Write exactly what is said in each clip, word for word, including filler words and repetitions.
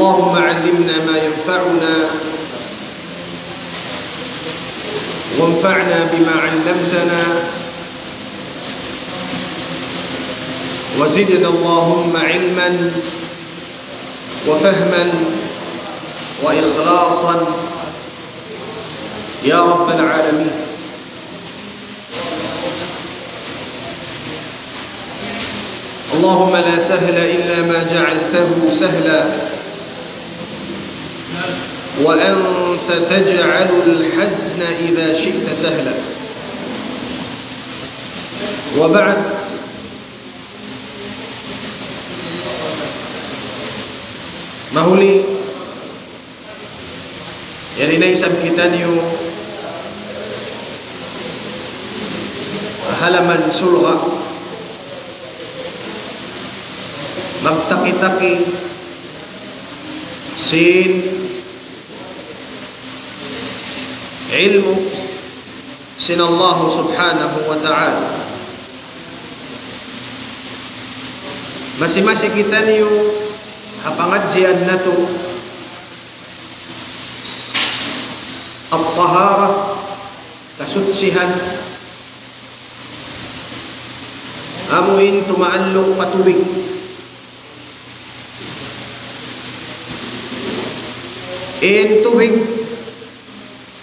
اللهم علمنا ما ينفعنا، وانفعنا بما علمتنا، وزدنا اللهم علما وفهما وإخلاصا يا رب العالمين. اللهم لا سهل إلا ما جعلته سهلا، وأنت تجعل الحزن إذا شئت سهلا. وبعد، mahuli, yari na isab kitaniyu ha halaman surga', magtaki-taki sin ilmu' sin Allah Subhanahu wa Ta'ala. Masi-masi kitaniyu ha pangadjian natu' at-taharah, kasutsihan, amu in tumaalluk pa tubig. In tubig,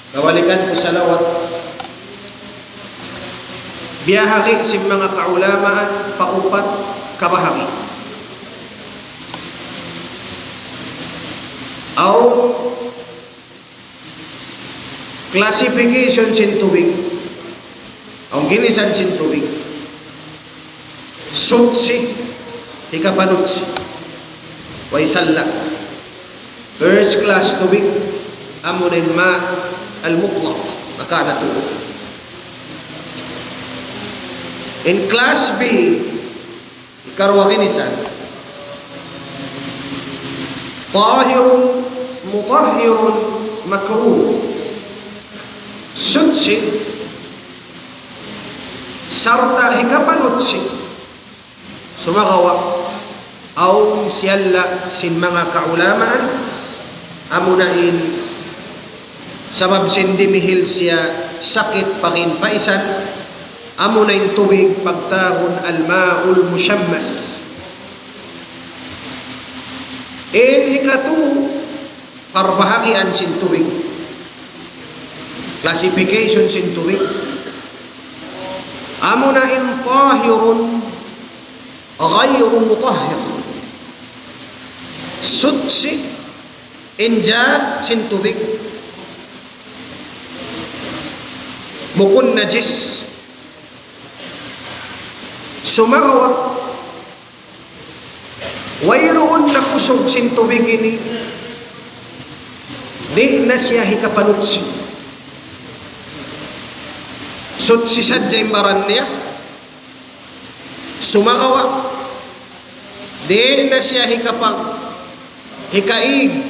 kabalikan ku salawat, biyahagi' sin manga kaulamaan pa upat kabahagi'. Awn classification sin tubig. Awn ginisan sin tubig. Sutsi, hikapanutsi. Way salla'. First class tubig, amu in ma' al-mutlaq. Naka na tuud. In class B, hikaruwa ginisan. Tahirun, mutahhirun, makruh. Sutsi, sarta' hikapanutsi. Sumagawa', awn siyalla' sin manga kaulamaan, amuna in sabab sin dimihil siya sakit pagin paisan, amuna in tubig pagtawagun al-ma'ul mushammas. In hikatu, parbahagian sin tubig. Classification sin tubig. Amuna in tahirun ghayru mutahhir. Sutsi in jat sin tubig. Bukun najis. Sumagawa', wayruun na kusug sin tubig ini, di' na siya hikapanutsi. Sutsi sadja in baran niya. Sumagawa', di' na siya hikapag-, hikaig,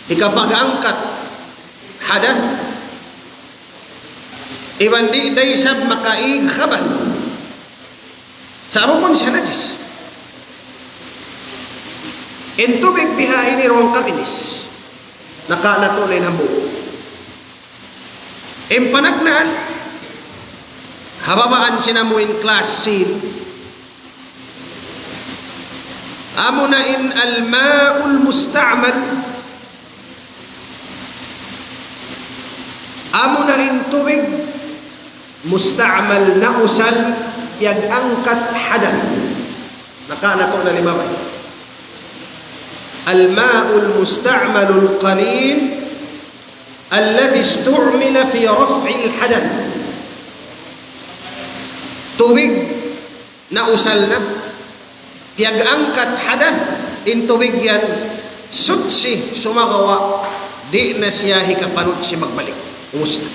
hikapag-angkat hadath. Iban di' da isab makaig khabath. Sa' bukun siya najis. In tubig biha ini duwa kaginis. Naka na tuud in hambuuk. In panagnaan, ha babaan sin amu in class C. Amuna in al-ma'ul musta'mal. Amuna in tubig musta'mal, nausal, piyag-angkat hadath. Naka na tuud na lima bay. Al-ma'ul musta'malul qalil alladhi istu'mila fi raf'il hadath. Tubig nausal na, piyag-angkat hadath, in tubig yan, sutsi, sumagawa', di' na siya hikapanutsi magbalik. Ubus na.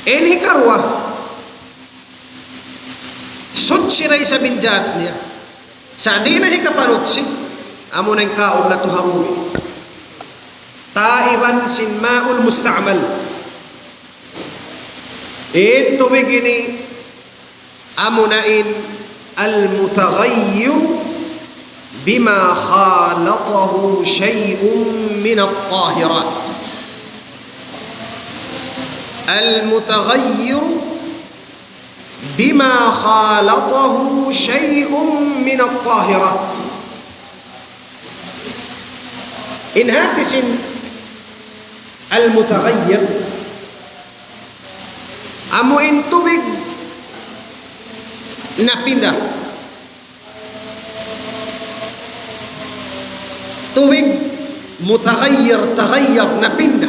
In hikaruwa, sutsi na isab in jat niya. Sa' di' na hikapanutsi, amuna in kaun natu' ha dum ini. Taiban sin ma'ul musta'mal. In tubig ini, amuna in al-mutaghayyir بما خالطه شيء من الطاهرات. المتغير بما خالطه شيء من الطاهرات. In hati sin al-mutaghayyir, amu in tubig napinda. Tubig mutaghayyir, taghayyar, napinda.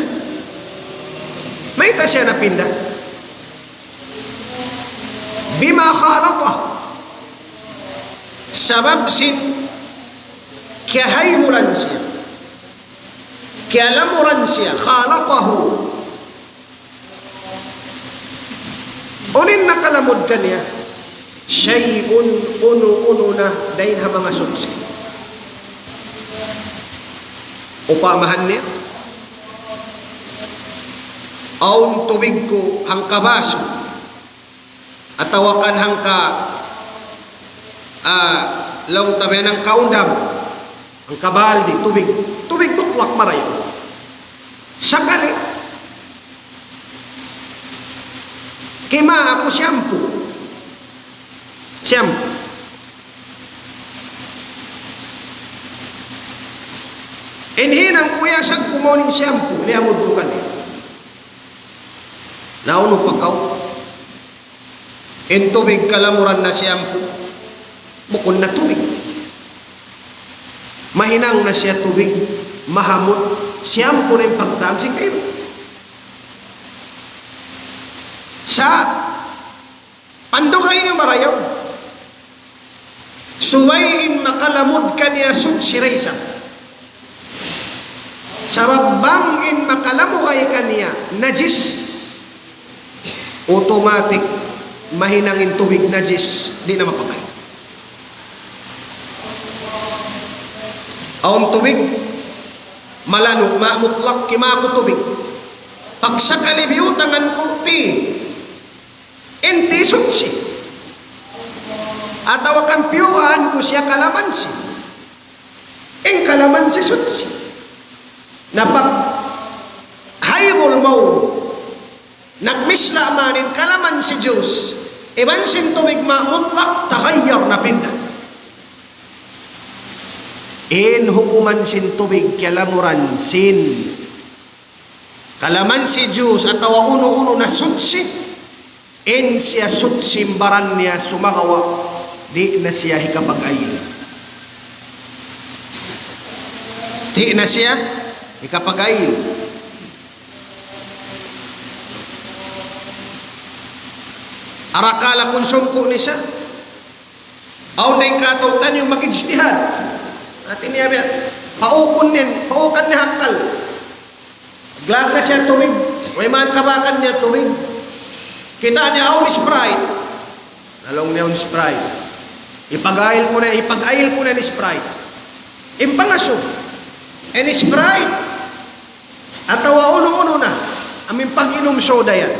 Mayta' siya napinda? بما خالطه. Sabab sin kiyahaybulan siya, kiyalamuran siya, خالطه. Unu in nakalamud kaniya? شيء, unu-unu na dayn ha manga suchi. Upamahan niya, awn tubig ku hangka basu, atawa kan hangka, ah, laung ta biya' hangka undam, hangka baldi, tubig. Tubig mutlak marayaw. Sakali, kimawa' aku shampoo. Shampoo. In hinang ku, iyasag ku mawn in shampoo, liyamud ku kaniya. Na unu pa kaw? In tubig kalamuran na shampoo, bukun na tubig. Mahinang na siya tubig, mahamut, shampoo na in pagtaam sin kaibanan. Sa' pandugayan niyu marayaw. Subay in makalamud kaniya suchi da isab. Sabab bang in makalamugay kaniya najis, automatic mahinang in tubig najis, di' na mapakay. Awn tubig, malanu', ma-, mutlak, kimawa' ku tubig. Pagsakali biyutangan ku, ti. In ti suchi. Atawa kan piyuhaan ku siya kalamansi. In kalamansi suchi. Na paghaybul mawn, nagmisla' man in kalamansi juice iban sin tubig, ma-, mutlak, taghayyar, napinda. In hukuman sin tubig kiyalamuran sin kalamansi juice atawa unu-unu na suchi, in siya suchi in baran niya sumagawa' di' na siya hikapag-ayil. Di' na siya hikapag-ayil. Arakala' kunsum ku ni siya. Awn na in katu' taniyu mag-ijtihad. Hati niya biya', paukun niya, paukan niya ha akkal. Naglag na siya tubig. Way man kabakan niya tubig. Kita' niya awn Sprite. Laung niya awn Sprite. Ipag-ayil ku na, ipag-ayil ku na in Sprite. In pangasubu, in Sprite, atawa unu-unu na, amu in pag-inum soda yan.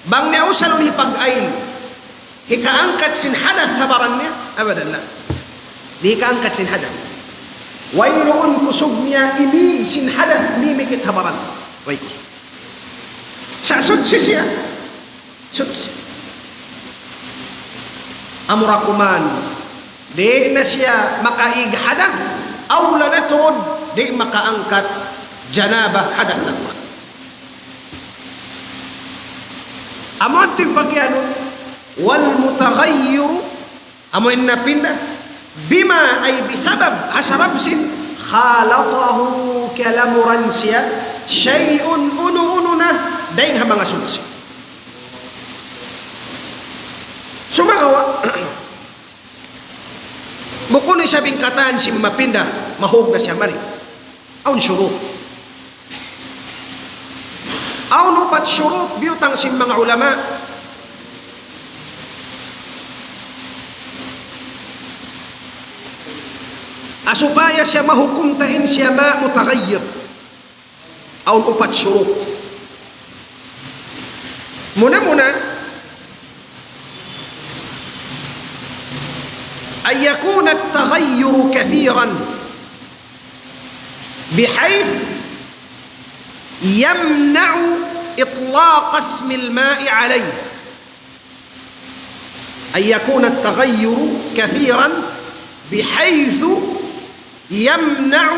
Bang niya usalun hipag-ayil, hikaangkat sin hadath ha baran niya? Abadan, la. Di' hikaangkat sin hadath. Wayruun kusug niya imig sin hadath mimikit ha baran. Way kusug. Sa' suchi siya. Suchi. Amura kuman, di' na siya makaig hadath, awla na tuud, di' makaangkat janaba, hadath na kuman. Amu in pag'iyanun, والمتغير, amu in napinda, بما, ay بسبب, ha sabab sin, خالطه, kiyalamuran siya, شيء, unu-unu na, dayn ha manga suchi. Sumagawa', bukun isab in katan sin mapinda, mahug na siya mari. Awn shurut. Awn upat shurut, biyutang sin manga ulama. Ha supaya siya mahukum ta in siya ma' mutaghayyir. Awn upat shurut. Muna-muna, أن يكون التغير كثيرا بحيث يمنع إطلاق اسم الماء عليه. أن يكون التغير كثيرا بحيث يمنع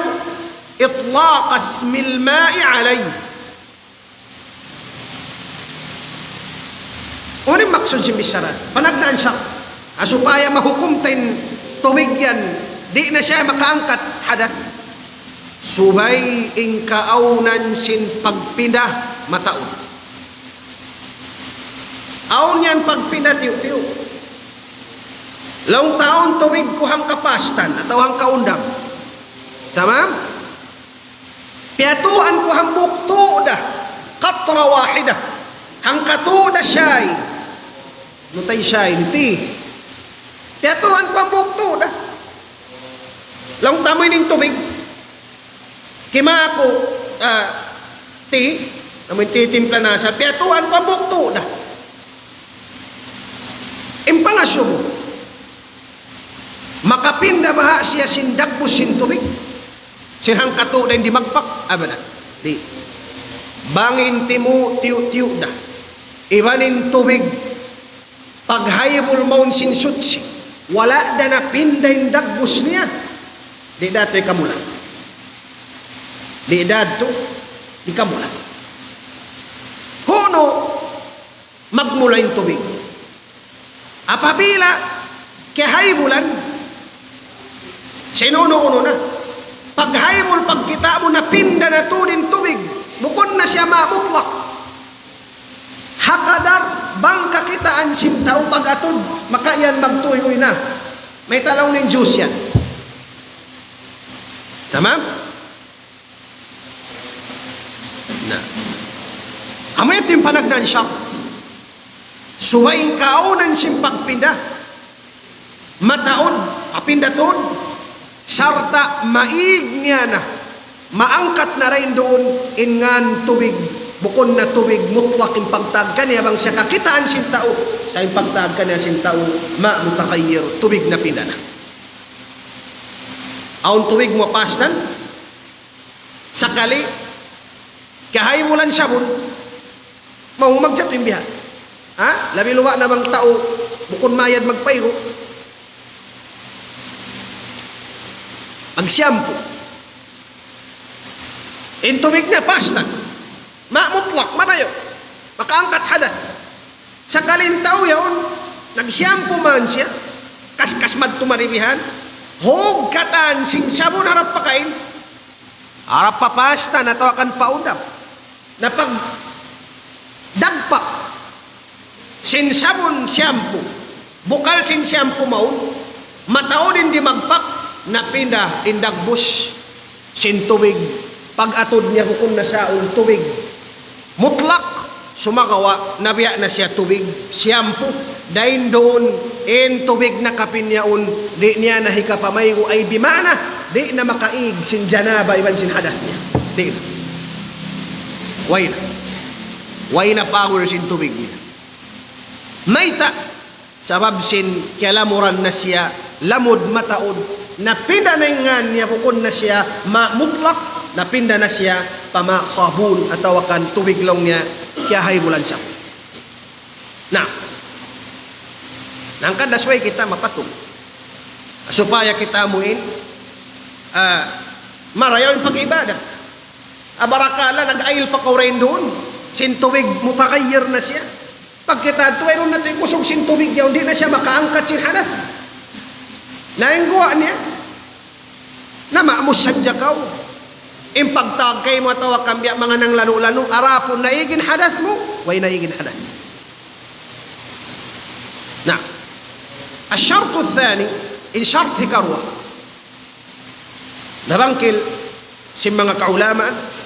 إطلاق اسم الماء عليه. Unu in maksud sin bichara? Panagnaan siya. Ha, supaya mahukum ta in tubig yan, di' na siya makaangkat hadath. Subay in kaawnan sin pagpinda mataud. Awn yan pagpinda tiyu'-tiyu'. Laung ta awn tubig ku hangkapastan atawa hangkaundam. Tamam? Piyatuan ku hambuuk tuu' da, qatra wahida. Hangkatuu' da siyay. Unu tay siyay, ini ti. Piyatuan ku hambuuk tuu' da. Laung ta amu ini in tubig. Kimā ku, ah, ti, amu in titimpla na sa, piyatuan ku hambuuk tuu' da. In pangasubu, makapinda baha' siya sin dagbus sin tubig? Sin hangkatuu' da in dimagpak? Abadan. Di'. Bang in timu' tiyu'-tiyu' da. Iban in tubig, paghaybul mawn sin suchi, wala' da napinda in dagbus niya, di' da tu hikamula'. Di' da tu hikamula'. Kunu' magmula in tubig. Apabila kiyahaybulan, sin unu-unu na. Paghaybul, pagkita' mu napinda na tuud in tubig. Bukun na siya ma' mutlak. Ha kadar bang kakitaan sin tau pag-atud, maka yan magtuyuy na. Mayta' laung niya in juice yan. Tamam? Na. Amu yadtu in panagnaan shart. Subay in kaawnan sin pagpinda mataud, mapinda tuud, sarta' maig niya na, maangkat na dayn duun in ngān tubig, bukun na tubig mutlak in pagtawag kaniya bang siya kakitaan sin tau, sa' in pagtawag kaniya sin tau, ma' mutaghayyir, tubig napinda na. Awn tubig mu ha pastan, sakali, kiyahaybulan sabun, maumag sa tuud in bihan. Ha? Labi luba' na bang tau, bukun mayad magpaygu'. Magsiyampu. In tubig niya, pastan. Ma' mutlak, marayaw. Makaangkat hadath. Sakali in tau yaun, nagsiyampu man siya, kaskas madtu mari bihan, hug katan sin sabun harap pakain, harap pa pastan atawa kan pa undam. Na pagdagpak sin sabun siyampu, bukal sin siyampu mawn, mataud in dimagpak, napinda in dagbus sin tubig, pag-atud niya bukun na sa yaun tubig mutlak, sumagawa' nabiya' na siya tubig siyampu, dayn duun in tubig nakapin yaun, di' niya na hikapamaygu', ay bima'na, di' na makaig sin janaba iban sin hadath niya. Di' na. Way na. Way na power sin tubig niya. Mayta'? Sabab sin kiyalamuran na siya, lamud mataud, napinda na in ngān niya, bukun na siya ma' mutlak, napinda na siya pa ma' sabun atawa kan tubig laung niya, kiyahaybulan siya. Na, hangkan that's why kita mapatung. Supaya kita amuin, ah, marayaw in pag-ibadat. Abarakala nag-ayil pa kaw dayn duun, sin tubig mutaghayyir na siya. Pagkita' tu, wayruun na tuud kusug sin tubig yaun, di' na siya makaangkat sin hadath. Na in guwa' niya, na ma'mus sadja kaw. In pagtawag kaymu atawa kan biya' manga nanglanu'-lanu', arapun naig in hadath mu, way naig in hadath. Na, الشرط الثاني, in shart hikaruwa. Nabangkil sin manga kaulamaan,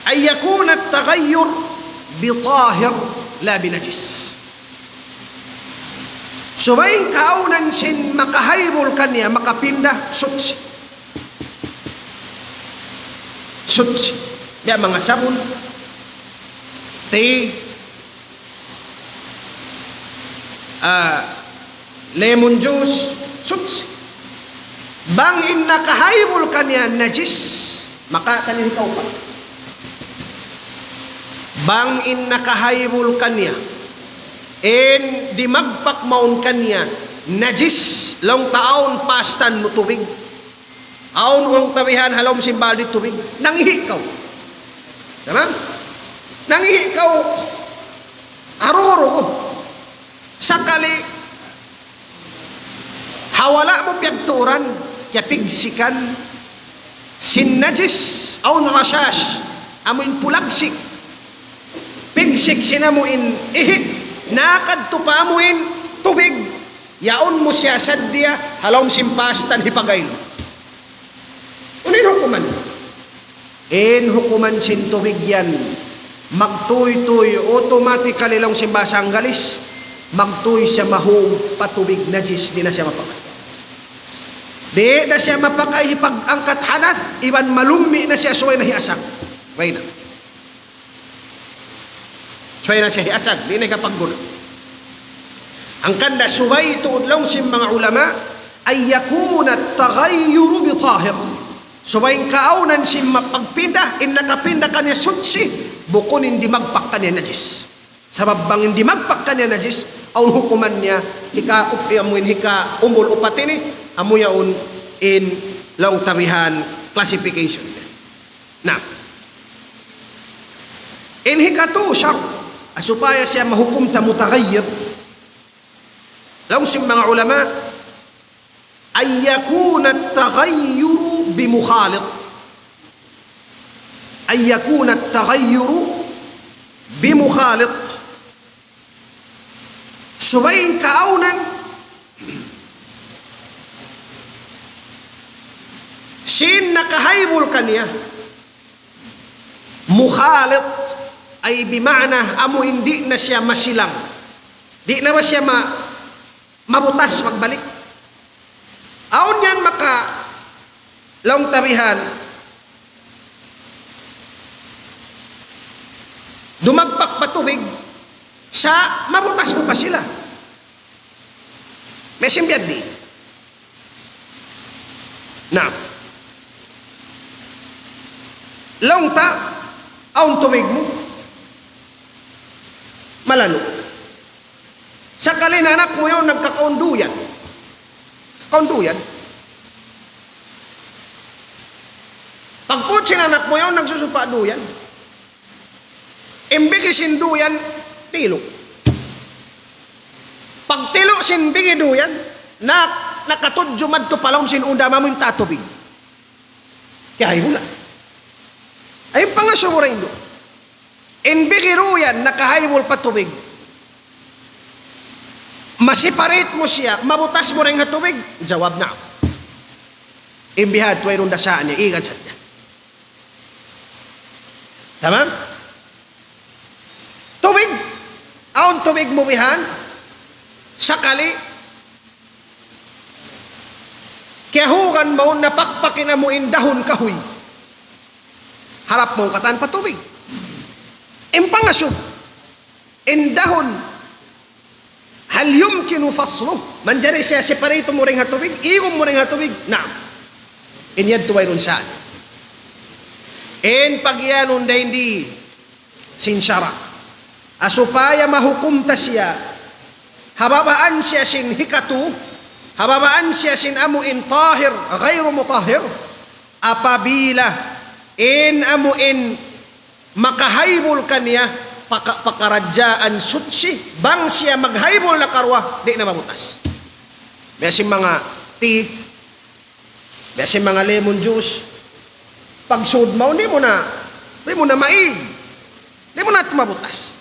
أن يكون التغير بطاهر لا بنجس. Subay kaawnan sin makahaybul kaniya, makapinda, suchi. Suchi. Biya' manga sabun, ti, Ah, lemon juice, suchi. Bang in nakahaybul kaniya najis, makatan in hikaupat. Bang in nakahaybul kaniya, in dimagpak mawn kaniya najis, laung ta awn pastan mu tubig. Awn laung ta bihan ha lawm sin baldi' tubig. Nangihi' kaw. Tamam? Nangihi' kaw. Aru-aru. Sakali, ha wala' mu piyagtuuran, kiyapigsikan sin najis, awn rashash, amuin pulagsik. Pigsik sin amuin ihi', nakadtu pa amuin tubig. Yaun mu siya sadja ha lawm sin pastan hipagail. Unu in hukuman? In hukuman sin tubig yan, magtuy-tuy, automatically laung sin bahasa Anggalis, magtuy siya mahug pa tubig najis, di' na siya mapakay. Di' na siya mapakay hipag-angkat hadath, iban malummi' na siya subay na hiasag. Way na. Subay na siya hiasag, di' na hikapagguna. Hangkan da subay tuud laung sin manga ulama, أن يكون التغير بطاهر. Subay in kaawnan sin mapagpinda, in nakapinda kaniya suchi, bukun in dimagpak kaniya najis. Sabab bang in dimagpak kaniya najis, awn hukuman niya, hika up-, amuin hika umbul upat ini, amu yaun in laung ta bihan classification niya. Na, in hikatu shart, supaya siya mahukum ta mutaghayyir, laung sin manga ulama, أن يكون التغير بمخالط. أن يكون التغير بمخالط. Subay in kaawnan sin nakahaybul kaniya mukhalit, ay bima'na amu in di' na siya masilang. Di' na ba siya ma-, mabutas magbalik? Awn yan maka laung ta bihan, dumagpak pa tubig, sa' mabutas mu pa sila. Biya' sin biya' di. Na. Laung ta, awn tubig mu. Malanu'. Sakali in anak mu yaun nagkakaun duyan. Kakaun duyan. Pagput sin anak mu yaun nagsusupa' duyan. In bigi sin duyan, tilu'. Pagtilu' sin bigi duyan, na, nakatudju madtu pa lawm sin unda mamu in tatubig. Kiyahaybula. Ay, in pangasubu ra indu'. In bigi duyan, nakahaybul pa tubig. Masiparit mu siya, mabutas mu dayn ha tubig? Jawab, naam. In bihadtu wayruun dasaan niya, igan sadja. Tamam? Tubig. Awn tubig mu bihan. Sakali. Kiyahugan mawn napakpak in amu in dahun kahuy. Harap mawn katan pa tubig. In pangasubu. In dahun, هل يمكن فصله؟ Manjari siya separate mu dayn ha tubig, igum mu dayn ha tubig? Naam. In yadtu wayruun saan. In pagiyanun dayn di sin sara'. Ha supaya mahukum ta siya, ha babaan siya sin hikatu, ha babaan siya sin amu in tahir, ghayru mutahhir, apabila in amu in makahaybul kaniya, paka-, pakaradjaan suchi, bang siya maghaybul nakaruwa, di' na mabutas. Biya' sin manga tea, biya' sin manga lemon juice, pagsud mawn, di' mu na, di' mu na maig, di' mu na tuud mabutas.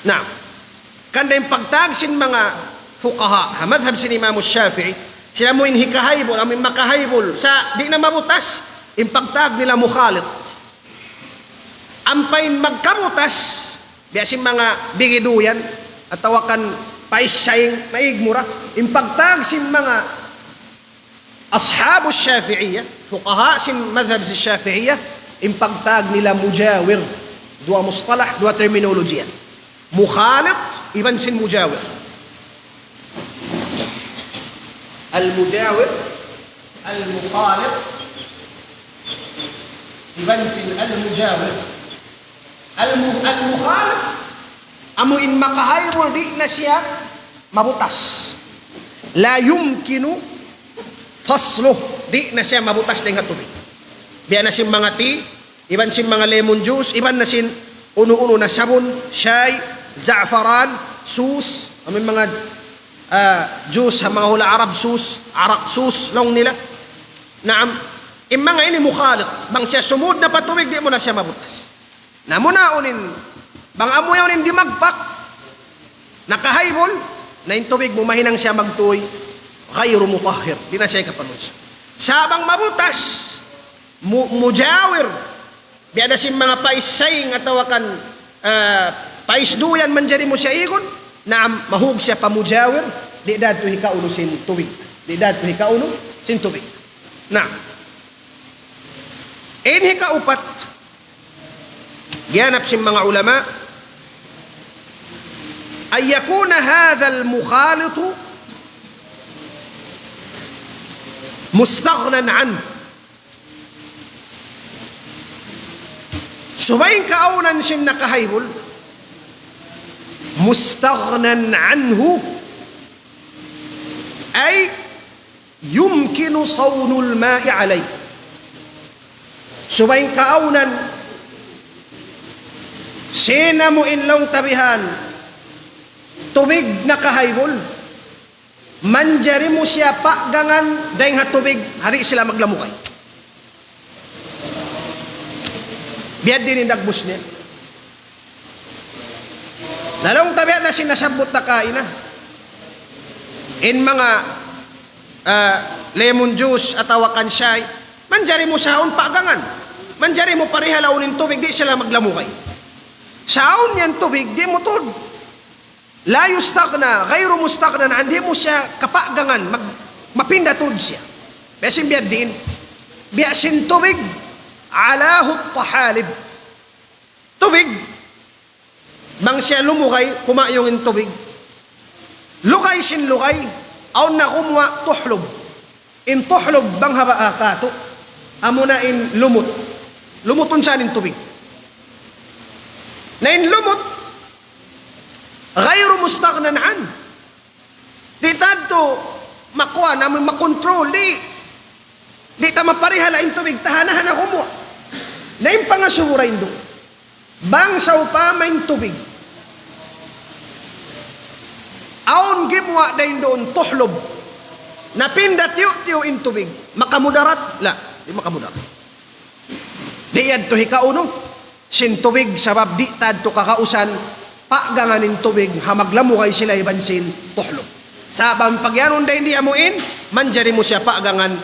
Na, hangkan da in pagtag sin manga fuqaha, ha madhab sin Imam Shafi'i, sila amu in hikahaybul, amu in makahaybul, sa' di' na mabutas, in pagtag nila mukhalit. Ampa in magkabutas, biya' sin manga bigi duyan, atawa kan pais saying, maig mu ra, in pagtag sin manga ashabu Shafi'iyya, fuqaha sin madhab sin Shafi'iyya, in pagtag nila mujawir. Duwa mustalah, duwa terminology yan. Mukhalit, iban sin mujawir. Al-mujawir, al-mukhalif, iban sin al-mujawir. Al-mu-, al-mukhalif, amu in makahaybul di' na siya mabutas. La yumkinu fasluh, di' na siya mabutas dayn ha tubig. Biya' na sin manga tea, iban sin manga lemon juice, iban na sin unu-unu na sabun, shay, za'faran, sus, amu in manga, ah, juice, ha manga hula' Arab sus, arak sus, laung nila. Naam, in manga ini mukhalif, bang siya sumud na pa tubig, di' mu na siya mabutas. Na amu na yaun in, bang amu yaun in dimagpak, nakahaybul, na in tubig mu mahinang siya magtuy, ghayru mutahhir, di' na siya hikapanunsa. Sa' bang mabutas, mu-, mujawir, biya' da sin manga pais saing atawa kan, ah, pais duyan manjari mu siya igun, naam, mahug siya pa mujawir, di' da tuud hikaunu sin tubig. Di' da tuud hikaunu sin tubig. Naam. In hikaupat, giyanap sin manga ulama, أن يكون هذا المخالط مستغنى عنه. Subay in kaawnan sin nakahaybul, مستغنى عنه، أي يمكن صون الماء عليه. Subay in kaawnan sin amu in laung ta bihan, tubig nakahaybul, manjari mu siya paggangan dayn ha tubig, ha di' sila maglamugay. Biya' diin in dagbus niya. Na laung ta biya' na sin nasabbut ta kaina. In manga, ah, lemon juice atawa kan shay, manjari mu sa yaun paggangan. Manjari mu parihalaun in tubig, di' sila maglamugay. Sa' awn yan tubig, di' mu tuud. لا يستغنى، غير مستغنى عنه, di' mu siya kapaggangan, mag-, mapinda tuud siya. Biya' sin biya' diin, biya' sin tubig, علاه الطحالب. Tubig, bang siya lumugay, kumayung in tubig. Lugay sin lugay, awn na gumuwa' tuhlub. In tuhlub bang ha baa katu', amuna in lumut. Lumut unsa in tubig. Na in lumut, غير مستغنى عنه. Di' ta tuud makuha, amu makontrol, di'. Di' ta maparihala in tubig, tahan-tahan na gumuwa'. Na in pangasubu dayn duun. Bang sawpama in tubig, awn gimuwa' dayn duun tuhlub, napinda tiyu'-tiyu' in tubig, makamudarat? La, di' makamudarat. Di' yadtu hikaunu sin tubig, sabab di' ta tuud kakausan paggangan in tubig ha maglamugay sila iban sin tuhlub. Sabab pag-iyanun dayn di amuin, manjari mu siya paggangan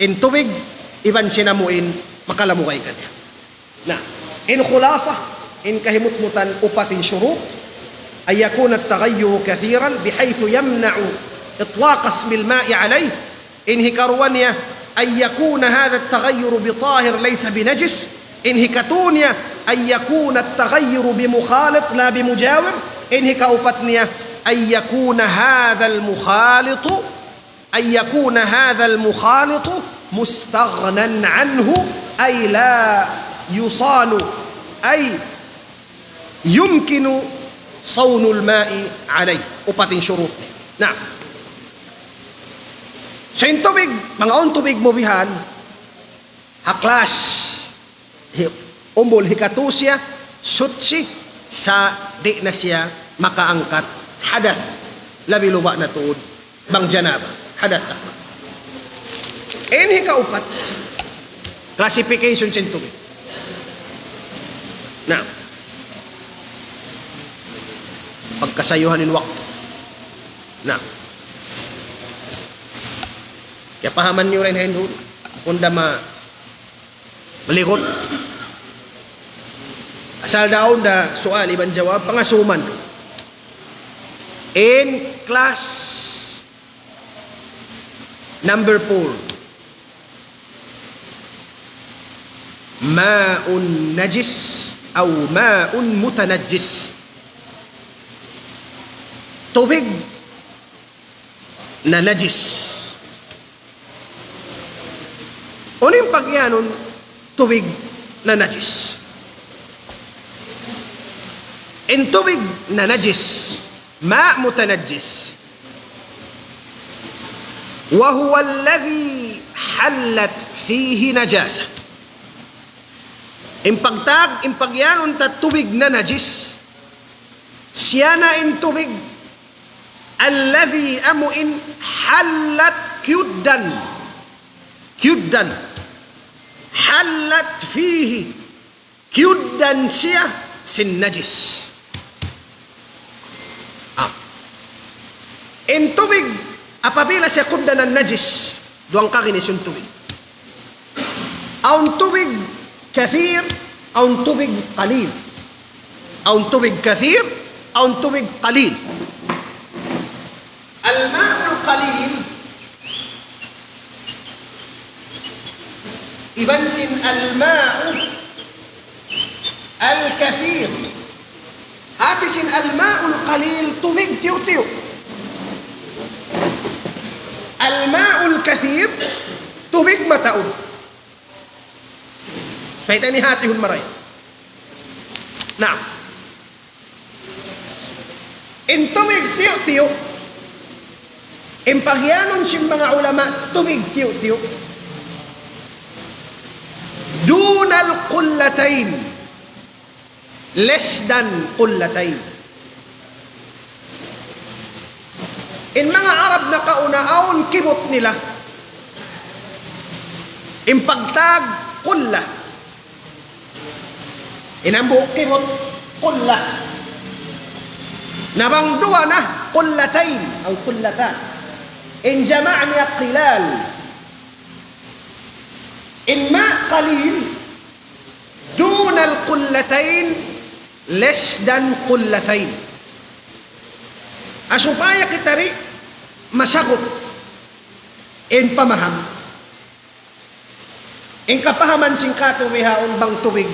in tubig iban sin amuin makalamugay kaniya. Na, in khulasa, in kahimutmutan upat in shurut, أن يكون التغير كثيرا بحيث يمنع إطلاق اسم الماء عليه. In hikaruwa niya, أن يكون هذا التغير بطاهر ليس بنجس. In hikatu niya, أن يكون التغير بمخالط لا بمجاور. In hikaupat niya, أن يكون هذا المخالط أن يكون هذا المخالط مستغنى عنه، أي لا يصان، أي يمكن صون الماء عليه. Upat in shurut niya. Na. So, in tubig, manga awn tubig mu bihan, ha class, hi-, umbul hikatu siya, suchi, sa' di' na siya makaangkat hadath. Labi luba na tuud bang janaba, hadath akbar. In hikaupat, classification sin tubig. Na, pagkasayuhan in waktu. Na, kiyapahaman niyu ra in hindu', kunda ma-, maligut. Asal da awn da sual iban jawab, pangasuman. In class number four, ماء نجس أو ماء متنجس. Tubig na najis. Unu in pagiyanun tubig na najis? In tubig na najis, ماء متنجس، وهو الذي حلت فيه نجاسة. In pagtag, in pagiyanun ta tubig na najis, siya na in tubig الذي, amu in, حلت, kiyugdan. Kiyugdan. حلت فيه. Kiyugdan siya sin najis. Ah. In tubig, apabila siya kiyugdan najis, duwa in kaginis sin tubig. Awn tubig كثير, awn tubig قليل. Awn tubig كثير, awn tubig قليل. الماء القليل iban sin الماء الكثير. Hati sin الماء القليل, tubig tiyu'-tiyu'. الماء الكثير, tubig mataud. Sa' ini hatihun marayaw. Na, in tubig tiyu'-tiyu', in pagiyanun sin manga ulama tubig tiyu'-tiyu', دون القلتين, less than قلتين. In manga Arab nakauna, awn kibut nila in pagtag قلة. In hambuuk kibut قلة. Na bang duwa na, قلتين, aw قلتان. In jama' niya قلال. In ماء قليل, دون القلتين, less than قلتين. Ha supaya kita di' masagut in pamaham. In kapahaman sin katu' bihaun bang tubig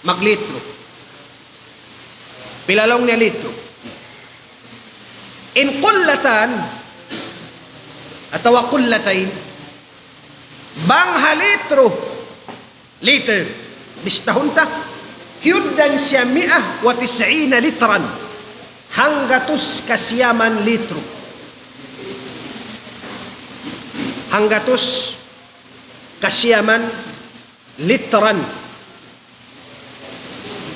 maglitro. Pila laung niya litro? In قلتان atawa قلتين, bang ha litro, liter, bistahun ta, kiyugdan siya مائة وتسعين لترا, hanggatus kasiyaman litro. Hanggatus kasiyaman لترا.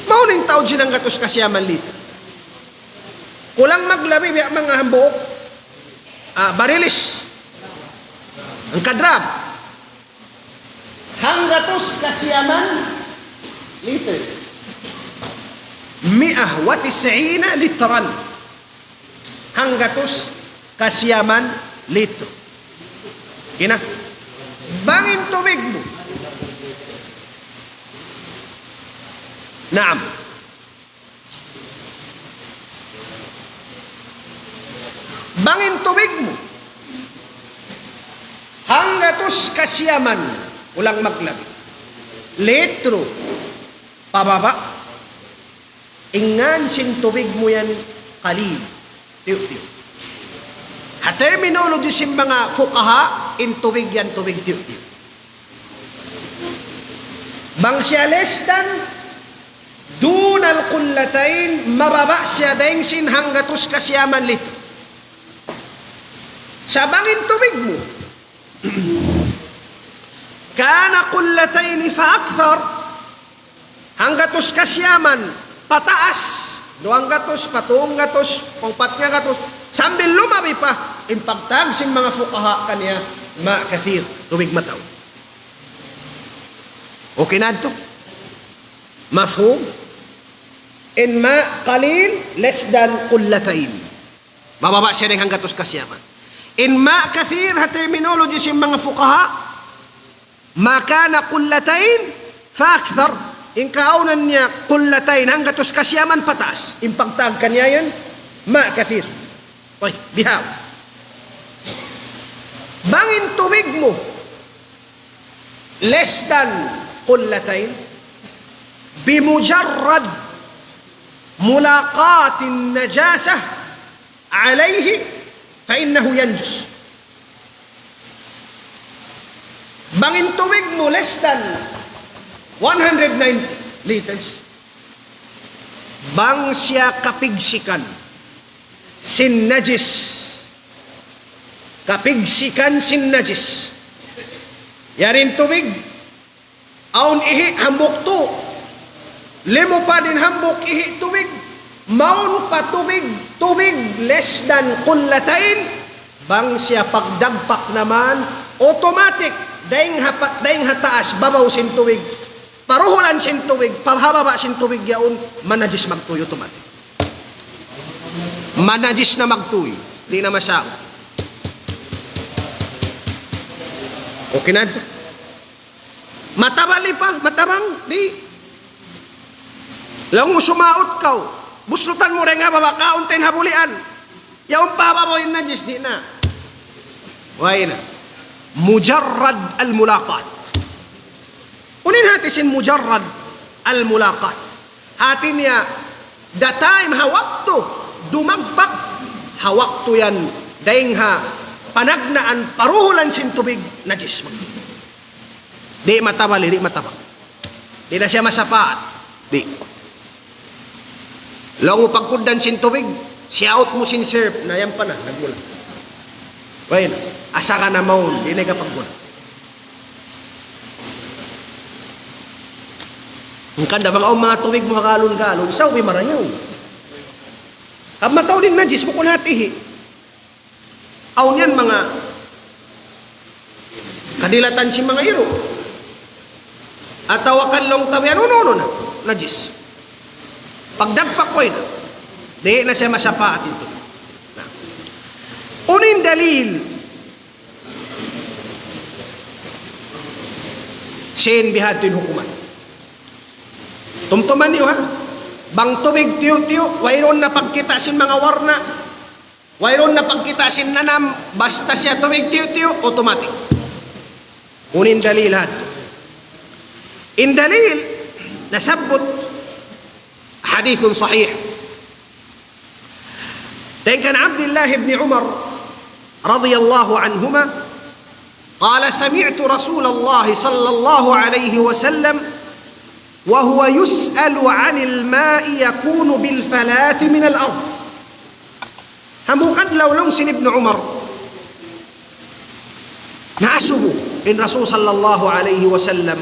Maunu in taud sin hanggatus kasiyaman liter? Kulang maglabi biya' manga hambuuk, ah, barilis. Hangka drum. Hanggatus kasiyaman liters. مائة وتسعين لترا. Hanggatus kasiyaman litro. Kina. Bang in tubig mu. Naam. Bang in tubig mu hanggatus kasiyaman, kulang maglabi, litro pababa', in ngan sin tubig mu yan قليل, tiyu'-tiyu'. Ha terminology sin manga fuqaha, in tubig yan tubig tiyu'-tiyu'. Bang siya less than, دون القلتين, mababa' siya dayn sin hanggatus kasiyaman litro. Sa' bang in tubig mu كان قلتين فأكثر, hanggatus kasiyaman pataas, duwanggatus, patunggatus, paupat ngagatus, sambil lumabi pa, in pagtawag sin manga fuqaha kaniya ماء كثير, tubig mataud. Okay na yadtu? Mafhum? In ماء قليل, less than قلتين. Mababa' siya dayn hanggatus kasiyaman. In ماء كثير, ha terminology sin manga fuqaha, ما كان قلتين فأكثر. In kaawnan niya قلتين, hanggatus kasiyaman pataas. In pagtawag kaniya yan ماء كثير. Uy, bihaun. Bang in tubig mu less than قلتين, بمجرد ملاقاة النجاسة عليه فإنه ينجس. Bang in tubig mu less than one hundred ninety liters, bang siya kapigsikan sin najis. Kapigsikan sin najis. Yari in tubig, awn ihi' hambuuk tū. Limupad in hambuuk ihi' tubig. Mawn pa tubig, tubig less than qullatayn. Bang siya pagdagpak na man, automatic, dayn ha pa-, dayn ha taas, babaw sin tubig. Paruhulan sin tubig, pahababa sin tubig yaun, manajis magtūy automatic. Manajis na magtūy. Di' na masaut. Okay na yadtu. Matabali pa, matabang, di'. Laung mu sumaut kaw. Buslutan mu dayn ha baba', kaun ta in ha bulian. Yaun pa ha babaw in najis, di' na. Way na. Mujarrad al-mulaqat. Unu in hati sin mujarrad al-mulaqat? Hati niya, the time, ha waktu dumagpak, ha waktu yan, dayn ha panagnaan, paruhulan sin tubig, najis. Di' matabali, di' matabang. Di' na siya masapaat. Di'. Laung mu pagkugdan sin tubig, siyaut mu sin surf, na yan pa na, nagmula. Way na, asa ka na mawn, di' na ka pagkugdan. Hangkan da bang awn manga tubig mu ha galon-galon, saw bi marayaw. Amu mataud in najis, bukun ha tihi'. Awn yan manga kadilatan sin manga iru'. Atawa kan laung ta biya' unu-unu na, najis. Pagdagpak, way na. Di' na siya masapaat in tubig. Na. Unu in dalil sin bihadtu in hukuman? Tumtuma niyu, ha? Bang tubig tiyu'-tiyu', wayruun na pagkita' sin manga warna. Wayruun na pagkita' sin nanam, basta siya tubig tiyu'-tiyu', automatic. Unu in dalil hādtu? In dalil, nasabbut, hadithun sahih. Dayn kan Abdullah ibn Umar, radiyallahu anhuma, قال: سمعت رسول الله صلى الله عليه وسلم وهو يسأل عن الماء يكون بالفلاة من الأرض. Hambuuk adlaw laung sin Ibnu Umar, naasubu in Rasul sallallahu alayhi wasallam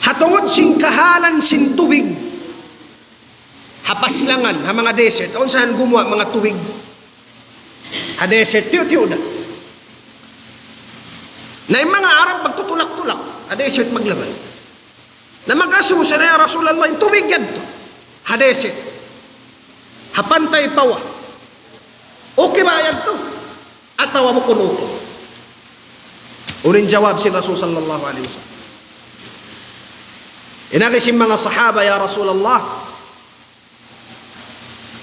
ha tungud sin kahalan sin tubig ha paslangan, ha manga desert, awn sa gumuwa' manga tubig ha desert, tiyu'-tiyu' da. Na in manga Arab magtutulak-tulak ha desert maglabay. Na mag-asubu sila, "Ya Rasulullah, in tubig yadtu ha desert, ha pantay Pawa, okay ba yadtu atawa bukun okay?" Unu in jawab sin Rasul sallallahu alayhi wasallam? In agi sin manga sahaba, "Ya Rasulullah,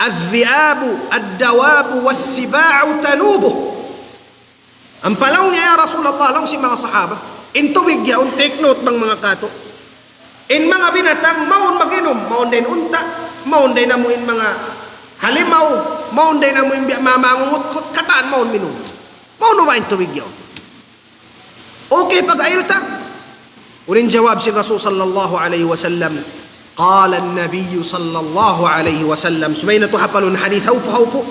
الذئاب، الدواب، والسباع تنوبه." Ampa laung niya, "Ya Rasulullah," laung sin manga sahaba, "in tubig yaun, take note bang manga katu'. In manga binatang mawn mag-inum, mawn da in unta', mawn da in amu in manga halimaw, mawn da in amu in biya' manga mangungutkut, katan mawn minum. Mawn ba in tubig yaun? Okay pag-ayil ta?" Unu in jawab sin Rasul sallallahu alayhi wasallam? قال النبي صلى الله عليه وسلم, subay natu' hapalun hadith hawpu-hawpu.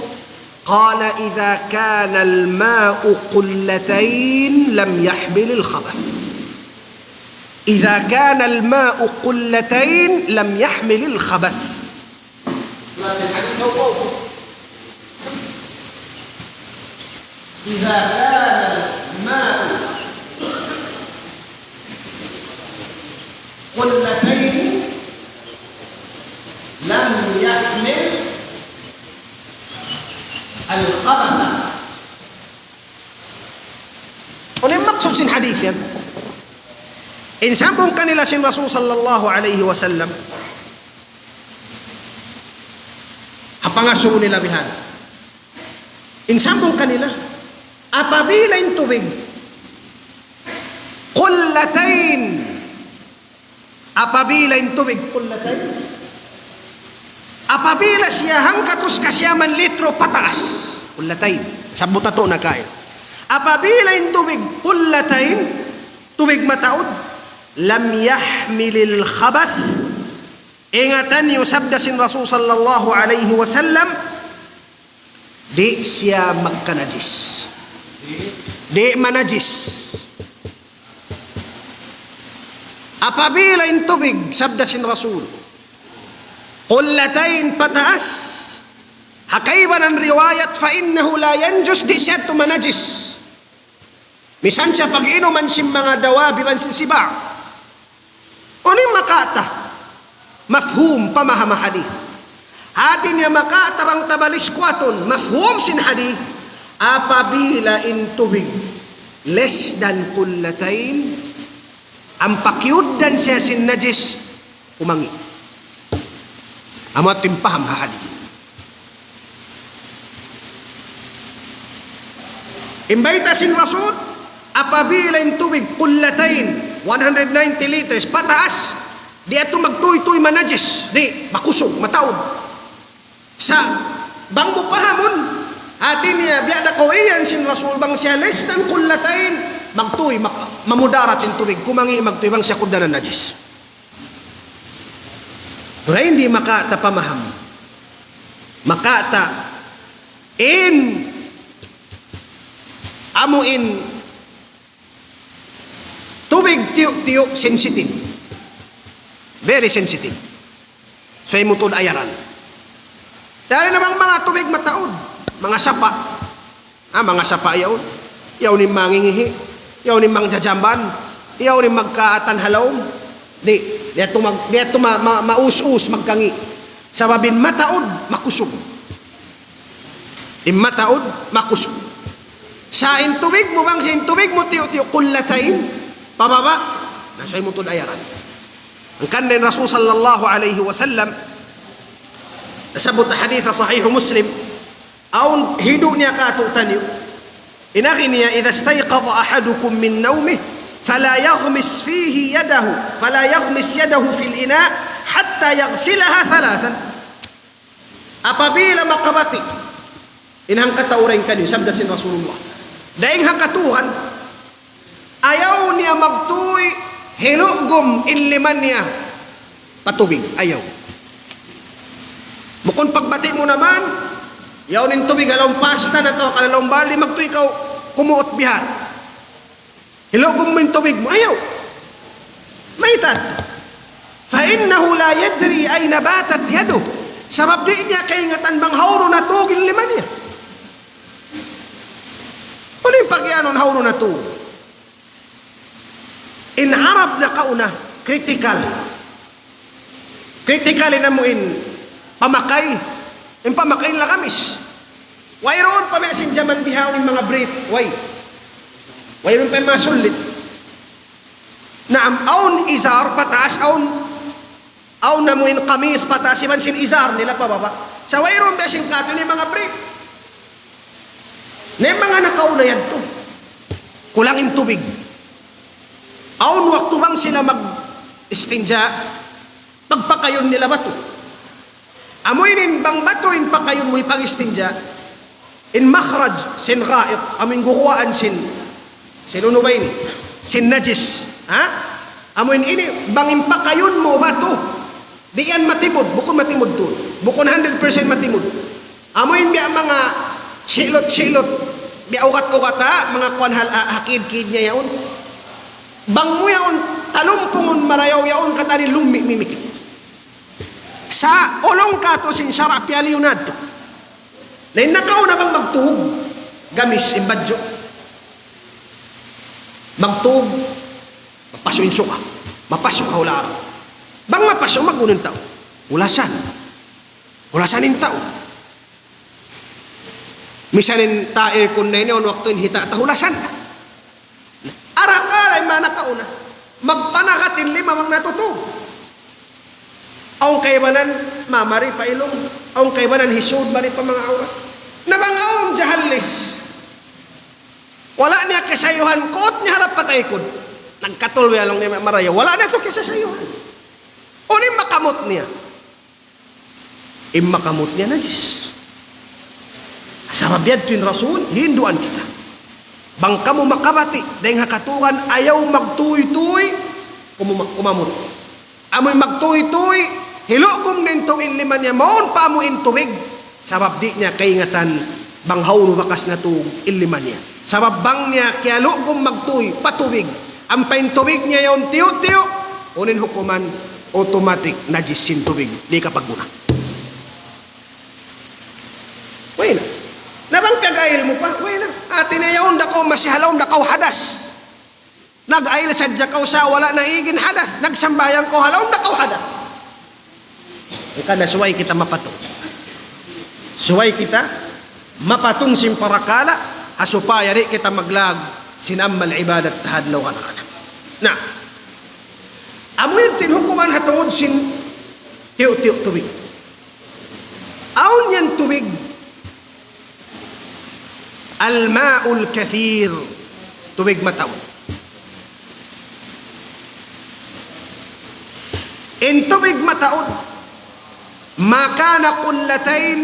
قال: إذا كان الماء قلتين لم يحمل الخبث. إذا كان الماء قلتين لم يحمل الخبث. Sulat al-Hadid, hawpu-hawpu. إذا كان الماء قلتين لم يحمل الخبث. Unu in maksud sin hadith yan? In sambung kanila sin Rasul sallallahu alayhi wasallam, ha pangasubu nila bihan. In sambung kanila, apabila in tubig, قلتين, apabila in tubig, قلتين, apabila siya hanggatus kasiyaman litro pataas, قلتين, sabbut natu' na kain. Apabila in tubig qullatayn, tubig mataud, lam yahmilil khabath. Ingatan niyu sabda sin Rasul sallallahu alayhi wasallam, di' siya magkanajis. Di' manajis. Apabila in tubig, sabda sin Rasul, qullatayn pataas, ha kaibanan riwayat, fa innahu la yanjus, di' siya tumanajis. Misan siya pag-inuman sin manga dawabi iban sin siba'. Unu in makawa' ta mafhum, pamaham hadith? Hati niya makawa' ta bang ta baliskuwatun mafhum sin hadith, apabila in tubig less than qullatayn, ampa kiyugdan siya sin najis, kumangi'. Amu yadtu in paham ha hadith. In bayta' sin Rasul, apabila in tubig qullatayn, one hundred ninety liters, pataas, di' yadtu magtūy-tūy manajis, di', makusug, mataud. Sa' bang mu pahamun, hati niya, biya' da kaw iyan sin Rasul, bang siya less than qullatayn, magtūy, mak-, mamudarat in tubig, kumangi' magtūy, bang siya kugdanan najis. Mura in di' makawa' ta pamaham. Makawa' ta in amu in tubig tiyu'-tiyu' sensitive. Very sensitive. Subay mu tuud ayaran. Yari na bang manga tubig mataud, manga sapa'. Ah, manga sapa' yaun. Yaun in mangingihi', yaun in mangjajamban, yaun in magkaatan ha lawm. Di', di' yadtu mag-, di' yadtu ma-, ma-, maus-us, magkangi'. Sabab in mataud, makusug. In mataud, makusug. Sa' in tubig mu bang, sa' in tubig mu tiyu'-tiyu' qullatayn, pababa', na subay mu tuud ayaran. Hangkan in Rasul sallallahu alayhi wasallam, nasabbut ha hadith sahih Muslim, awn hindu' niya kātu'niyu. In agi niya, إذا استيقظ أحدكم من نومه فلا يغمس فيه يده، فلا يغمس يده في الإناء حتى يغسلها ثلاثا. Apabila makabati' in hangkatau dayn kaniyu, sabda sin Rasulullah, dayn ha katuhan, ayaw niya magtūy hilugum in lima niya pa tubig, ayaw. Bukun pagbati' mu na man, yaun in tubig ha lawm pasta na to, ha lawm baldi, magtūy kaw kumuut bihan. Hilugum mu in tubig mu, ayaw. Mayta'? فإنه لا يدري أين باتت يده. Sabab di' niya kaingatan bang hawnu natūg in lima niya. Unu in pagiyanun hawnu natūg? In Arab nakauna, critical. Critical in amu in pamakay, in pamakay in lagamis. Wayruun pa biya' sin jaman bihaun in manga brief, way. Wayruun pa in manga sullit. Naam, awn izar pataas, awn, awn amu in kamis pataas, iban sin izar nila pababa'. Sa' wayruun biya' sin katu' ini manga brief. Na in manga nakauna yadtu, kulang in tubig. Awn waktu bang sila mag-istinja, pagpakayun nila batu. Amu ini in bang batu in pakayun mu hipag-istinja, in makhraj sin gha'it, amu in guguwaan sin, sin unu ba ini? Sin najis. Ha? Amu in ini, bang in pakayun mu batu, di' yan matimud, bukun matimud tuud. Bukun hundred percent matimud. Amu in biya' manga silut-silut, biya' ugat-ugat, ha, manga kuwan hal-, ha, ha kid-kid niya yaun. Bang mu yaun talumpungun marayaw yaun, katan in lummi' mimikit. Sa' laung katu' sin sara' piyaliyu na yadtu. Na in nakauna bang magtūg, gamis in badju'. Magtūg, mapasu' in suka. Mapasu' ha hula' araw. Bang mapasu', mag-unu in tau? Hulasan. Hulasan in tau. Misan in ta aircon na ini, awn waktu in hita' ta hulasan na. Arakala' in manga nakauna, magpanagat in lima bang natutūg. Awn kaibanan, mamari pa ilung. Awn kaibanan, hisūd mari pa manga awrat. Na bang awn jahallis, wala' niya kasayuhan, kuut niya harap pa taykud. Nagkatul biya' laung niya marayaw. Wala' niya tu kasasayuhan. Unu in makamut niya? In makamut niya najis. Sabab yadtu in Rasul, hinduan kita. Bang kamu makabati' dayn ha katugan, ayaw magtuy-tuy, kumuma-, kumamut. Amuin magtuy-tuy, hilugum na in tubig in lima niya, mawn pa amu in tubig. Sabab di' niya kaingatan bang hawnu bakas natug in lima niya. Sabab bang niya kiyalugum magtuy pa tubig, ampa in tubig niya yaun tiyu'-tiyu', unu in hukuman, automatic najis in tubig, di' kapagguna. Way na. Na bang piyag-ayil mu pa? Way na. Hati niya yaun da kaw masi ha lawm da kaw hadas. Nag-ayil sadja kaw sa' wala' na ig in hadas. Nagsambahayang kaw ha lawm da kaw hadas. Hangkan na subay kita mapatung. Subay kita mapatung sin parakala', ha supaya di' kita maglag sin amal ibadat ha adlaw kana-kana. Na, amu yan in hukuman ha tungud sin tiyu'-tiyu' tubig. Awn yan tubig, الماء الكثير, tubig mataud. In tubig mataud, ما كان قلتين,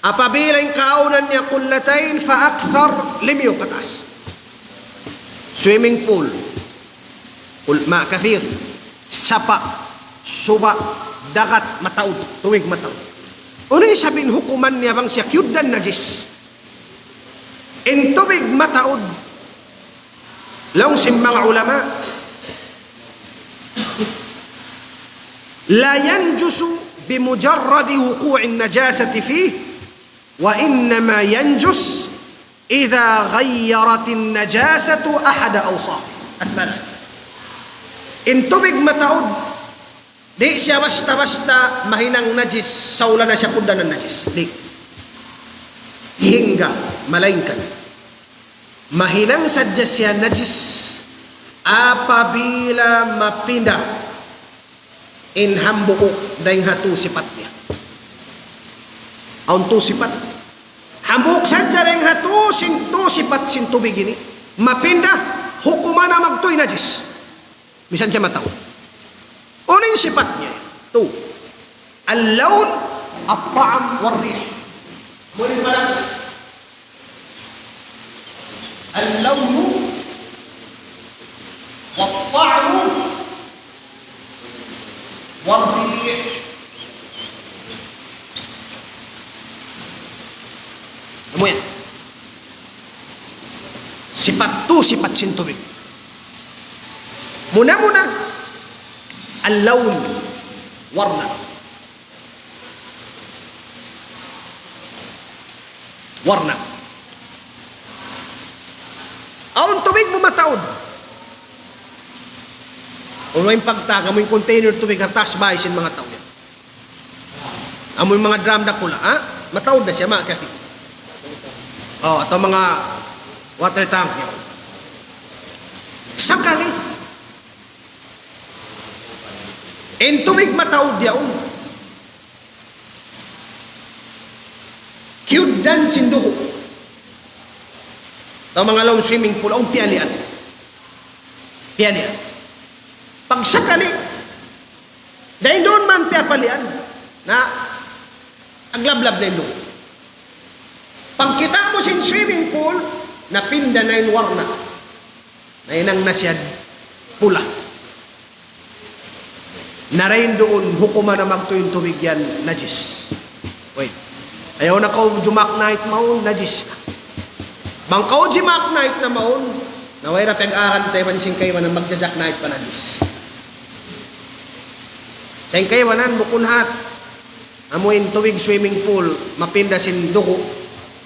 apabila in kaawnan niya قلتين فأكثر, limiyu pataas. Swimming pool, قل-، ماء كثير, sapa', suba', dagat, mataud, tubig mataud. Unu isab in hukuman niya bang siya kiyugdan najis? In tubig mataud, laung sin manga ulama, لا ينجس بمجرد وقوع النجاسة فيه، وإنما ينجس إذا غيرت النجاسة أحد أوصافه الثلاثة. In tubig mataud, di' siya basta-basta mahinang najis, saula na siya kugdanan najis. Di'. Hangkan, malaingkan. Mahinang sadja siya najis apabila mapinda in hambuuk dayn ha tū sipat niya. Awn tū sipat. Hambuuk sadja dayn ha tū sin, tū sipat sin tubig ini. Mapinda, hukuman na magtuy najis. Misan siya mataud. Unu in sipat niya? Tū. اللون، الطعم، والريح. Muna pala. اللون، والطعم، والريح. Amu yan. Sipat, tū sipat sin tubig. Muna-muna, اللون, warna. Warna. Awn tubig mu mataud. Unu in pagtag, amu in container tubig ha taas bay sin manga tau yan. Amu in manga drum dakula', ha? Mataud na siya, manga kafi. O, atawa manga water tank yan. Sakali, in tubig mataud yaun, kiyugdan sin dugu'. Atawa manga lawm swimming pool, awn piyalian. Piyalian. Pagsakali, dayn duun man piyapalian, na aglablab na in dugu'. Pagkita' mu sin swimming pool, napinda na in warna. Nahinang na siya pula. Na dayn duun, hukuman na magtuy in tubig yan najis. Wait. Ayaw na kaw jumaknait mawn, najis na. Bang kaw jumaknait na mawn, na way ra piyag-aaran ta iban sin kaibanan magjajaknait pa najis. Sin kaibanan, bukun hat. Amu in tubig swimming pool, mapinda sin dugu'.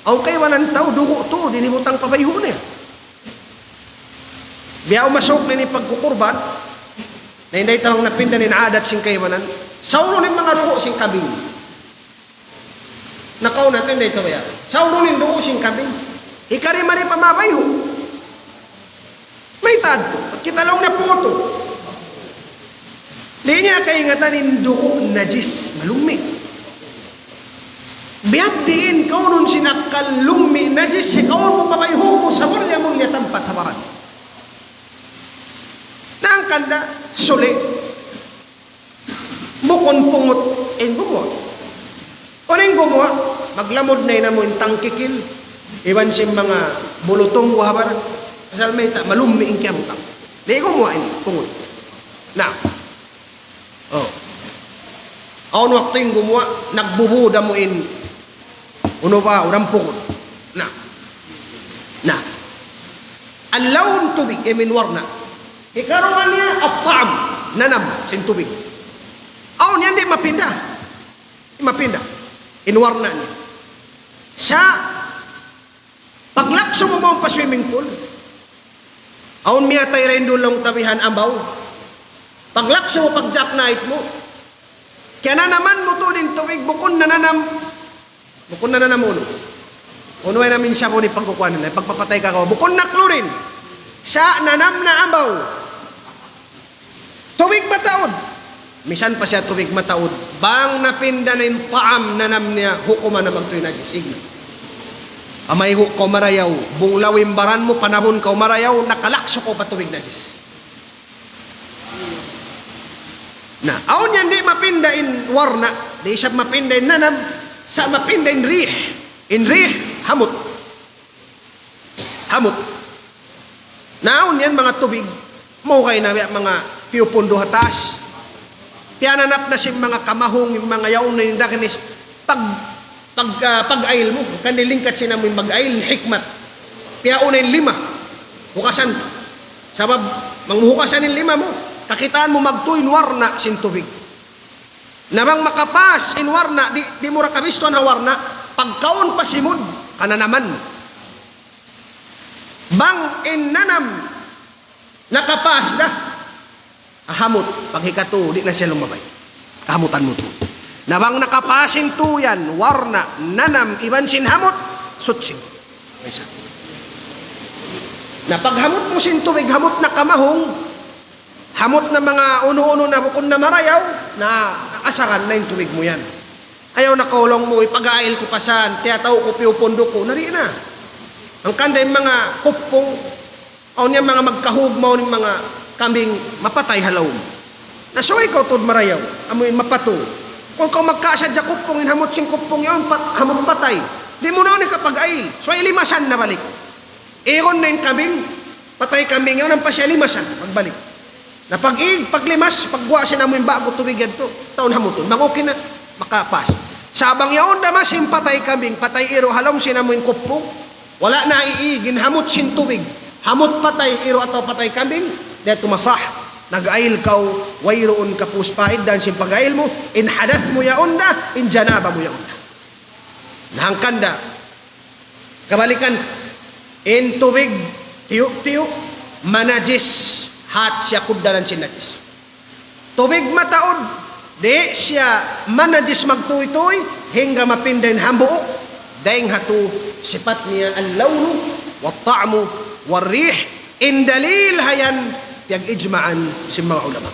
Awn kaibanan tau, dugu' tu, di' hibutang pa bayhu' niya. Biya' umasuuk na ini pagkukurban, na inday tawang napinda in adat sin kaibanan. Saurun in manga dugu' sin kambing. Nakauna tu inday tawa ya. Saurun in dugu' sin kambing. Hikari mari pa mabayhu'. Mayta' tu, bat kita laung na pungutu. Di' niya kaingatan in dugu' najis, malummi'. Biya' diin kaunun sin akkal lummi' najis, hikaun mu pa bayhu' mu sa mulliya-mulliya tampat ha baran. Na hangkan da, suli'. Bukun pungut in gumuwa'. Unu in gumuwa', maglamud na in amu in tangkikil. Iban sin manga bulutong ku ha baran. Pasal mayta', malummi' in kiyabutang. Di' gumuwa' in pungud. Na. Oh. Awn waktu in gumuwa', nagbubu da mu in unu ba, uran pungud. Na. Na. Al-lawn, tubig, I mean warna'. Hikaruwa niya, at-ta'am, nanam sin tubig. Awn yan di' mapinda. Di' mapinda in warna' niya. Sa' paglaksu mu mawn pa swimming pool, awn miyatay dayn duun laung ta bihan ambaw. Paglaksu mu, pag-jackknife mu, kiyananaman mu tuud in tubig, bukun nananam, bukun nananam unu. Unu way namin siya po ni pagkukuha nila, pagpapatay ka kaw, bukun na chlorine. Sa' nanam na ambaw. Tubig mataud. Misan pa siya tubig mataud. Bang napinda na in ta'am, nanam niya, hukuman na magtuy najis. Ig na. Pamayhu' kaw marayaw, bunglaw in baran mu, panahun kaw marayaw, nakalaksu kaw pa tubig najis. Na, awn yan di' mapinda in warna', di' isab mapinda in nanam, sa' mapinda in rih. In rih, hamut. Hamut. Na awn yan manga tubig, mawkay na biya' manga piyupundu ha taas. Tiyananap na sin manga kamahung, in manga yaun na in dakinis. Pag, pag, ah, pag-ayil mu, hangkan di' lingkat sin amu in mag-ayil, hikmat. Piyauna in lima, hukasan. Sabab, bang mu hukasan in lima mu, kakitaan mu magtuy in warna' sin tubig. Na bang makapas in warna', di', di' mu ra kabistuhan ha warna', pagkaun pa simud, kananaman. Bang in nanam nakapas da, hamut, paghikatu, di' na siya lumabay. Kahamutan mu tuud. Na bang nakapas in tuyan, warna', nanam, iban sin hamut, sutsi mu. Isa. Na paghamut mu sin tubig, hamut na kamahung, hamut na manga unu-unu na bukun na marayaw, na asaran na in tubig mu yan. Ayaw na kaw laung mu, ipag-ayil ku pa san, tiyatau ku, piyupundu ku, na di' na. Hangkan da in manga kupung, awn yan manga magkahug, mawn in manga kambing, mapatay ha lawm. Na subay kaw tuud marayaw, amu in mapatung. Bang kaw magkasadja kupung, in hamut sin kupung yaun, pat-, hamut patay. Di' mu na unu kapag-ayil, subay limasan na balik. Igun na in kambing, patay kambing, yaun ampa siya limasan, magbalik. Na pag-ig, paglimas, pagguwa' sin amu in ba'gu tubig yadtu, taun hamutun. Bang okay na, makapas. Sa' bang yaun da masi in patay kambing, patay iru' ha lawm sin amu in kupung, wala' na iig in hamut sin tubig, hamut patay iru' atawa patay kambing, di' yadtu masah. Nag-ayil kaw, wayruun kapus paiddahan sin pag-ayil mu, in hadath mu yaun da, in janaba mu yaun da. Na hangkan da, kabalikan, in tubig tiyu'-tiyu', manajis, hat siya kugdanan sin najis. Tubig mataud, di' siya manajis magtuy-tuy, hangga mapinda in hambuuk, dayng ha tū sipat niya, al-lawnu, wat-ta'mu, war-rih, in dalil ha yan, piyag-ijma'an sin manga ulama.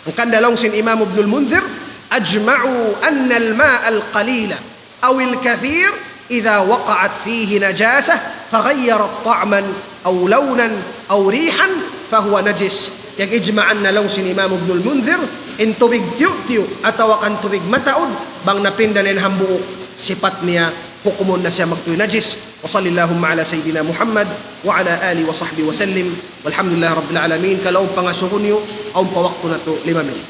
Hangkan da laung sin Imam Ibnul Mundhir, أجمعوا أن الماء القليل أو الكثير إذا وقعت فيه نجاسة فغيرت طعما أو لونا أو ريحا فهو نجس. Piyag-ijma'an na laung sin Imam Ibnul Mundhir, in tubig tiyu'-tiyu' atawa kan tubig mataud, bang napinda na in hambuuk sipat niya, hukumun na siya magtuy najis. وصل اللهم على سيدنا محمد وعلى آله وصحبه وسلم. والحمد لله رب العالمين. Kalaung pangasubu niyu, awn pa waktu natu' lima minit.